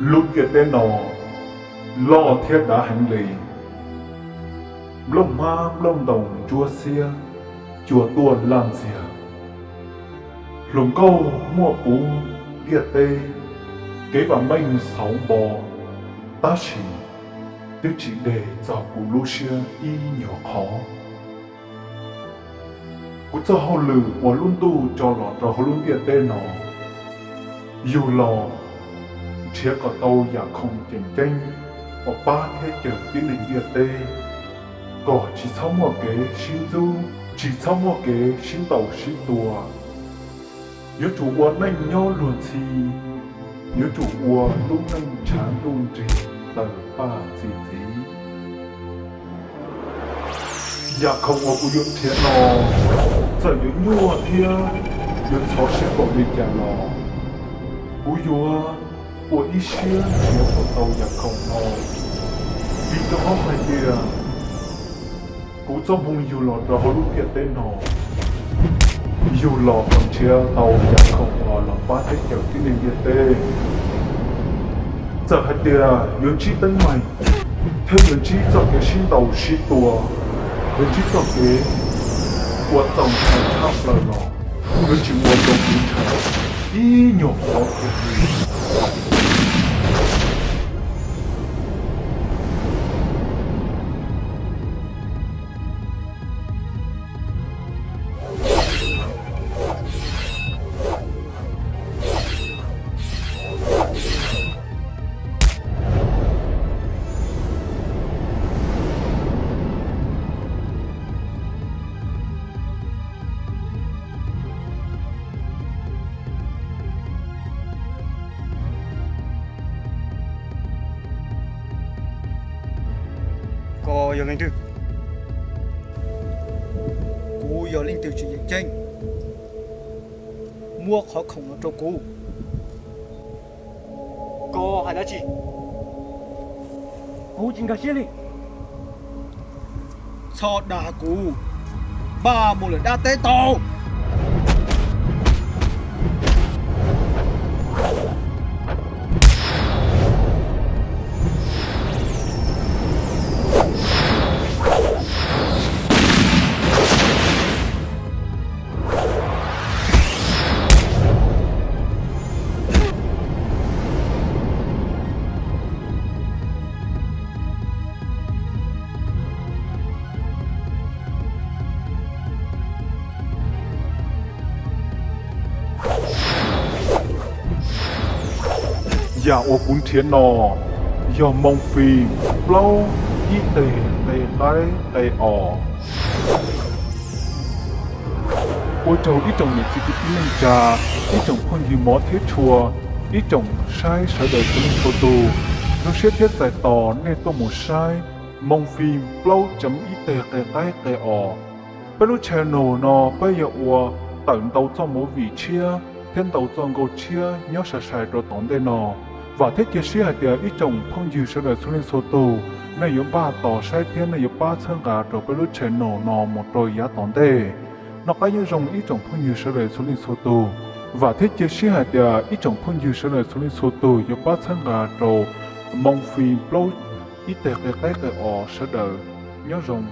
Lub ntiaj teb no loj thiab dav heev li. Nplooj hmab nplooj ntoos ntsuab xiab, cua tuaj laj ntxiag. Hluas nkauj muaj puv ntiaj teb, kev vam meej xauv npo, tab sis twb tsis de txog kuv lub siab ib nyuag qhov. Kuv txoj hauj lwm uas lub ntuj tso los rau hauv lub ntiaj teb no, yug los nrhiav kom tau yam khoom tseem ceeb uas pab thiab cawm tib neeg ntiaj teb, kom tsis txhob muaj kev sib ntxub, tsis txhob muaj kev sib ntaus sib tua. Yuav tsum ua neej nyob luag ntxhi, yuav tsum ua lub neej ntshav ntuj nrig taws paj txi txiv. Yam khoom uas kuv yuav nrhiav no, txawm yuav nyuaj thiab yuav ntxhov siab npaum li cas los, kuv yuav ua ib siab nrhiav kom tau yam khoom no, vim rau qhov hais tias kuv txoj hmoo yug los rau hauv lub ntiaj teb no, yug los kom nrhiav tau yam khoom uas los pab thiab cawm tib neeg ntiaj teb. Txawm hais tias yuav ntsib teeb meem, thiab yuav ntsib txoj kev sib ntaus sib tua, yuav ntsib txoj kev ua txaus ntshai tshaj plaws los, yuav tsis ua rau kuv ntshai ib nyuag qhov kiag li. Koj yog leej twg? Kuv yog leej twg tsis yeem ceeb, muab qhov khoom no rau kuv. Koj hais dab tsi? Kuv tsis nkag siab li. Txhob dag kuv, npaj mus lawm dab teb tau. Yam uas kuv nrhiav no yog moo fim plaub ib teg qe qaib qe os. Ua rau ib tsoom niam txiv kwv tij neej tsa, ib tsoom phooj ywg mov thiab tshua, ib tsoom saib sawv daws txhua leej txhua tus, zoo siab thiab txais tos nej tuaj mus saib moo fim plaub chấm ib teg qe qaib qe os. Peb lub channel no peb yuav ua tawm ntau txoj movie tshiab thiab ntau txoj nkauj tshiab nyob sai sai rau tom ntej no. Vam thiab cia siab hais tias ib tsoom phooj ywg sawv daws txhua leej txhua tus, nej yuav npaj tos saib thiab nej yuav pab txhawb nqa rau peb lub channel no mus rau yav tom ntej. Noj qab nyob zoo ib tsoom phooj ywg sawv daws txhua leej txhua tus. Vam thiab cia siab hais tias ib tsoom phooj ywg sawv daws txhua leej txhua tus yuav pab txhawb nqa rau moo fim plaub ib teg qe qaib qe os sawv daws. Nyob zoo.